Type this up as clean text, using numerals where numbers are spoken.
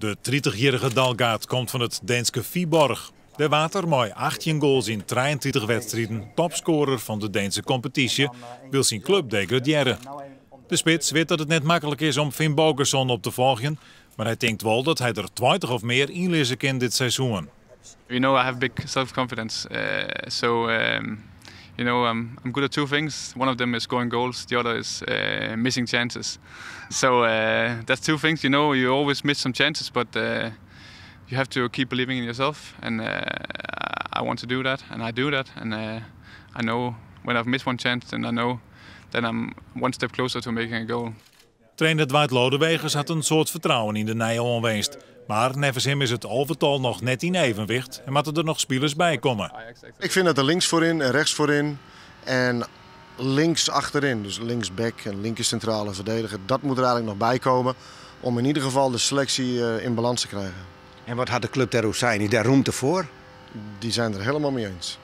De 30-jierrige Dalgaard komt fan it Deenske Viborg. Dêr waard er mei 18 goals yn 33 wedstriden topskoarer fan de Deenske kompetysje, wylst syn klup degradearre. De spits wit dat it net maklik is om Finnbogason op te folgjen, mar hy tinkt wol dat hy der 20 of mear ynlizze kin dit seizoen. I have big self-confidence, so I'm good at two things. One of them is scoring goals. The other is missing chances. So that's two things. You always miss some chances, but you have to keep believing in yourself. And I want to do that, and I do that. And I know when I've missed one chance, then I know then I'm one step closer to making a goal. Trainer Dwight Lodeweges hat in soad fertrouwen yn de nije oanwinst. Mar neffens him is it alvetal noch net yn evenwicht en moatte der noch spilers by komme. Ik vind dat er links voorin en rechts voorin en links achterin, dus linksback en linker centrale verdediger, dat moet er eigenlijk nog bij komen om in ieder geval de selectie in balans te krijgen. En wat hat de klup dêroer sein? Is dêr romte foar? Die zijn er helemaal mee eens.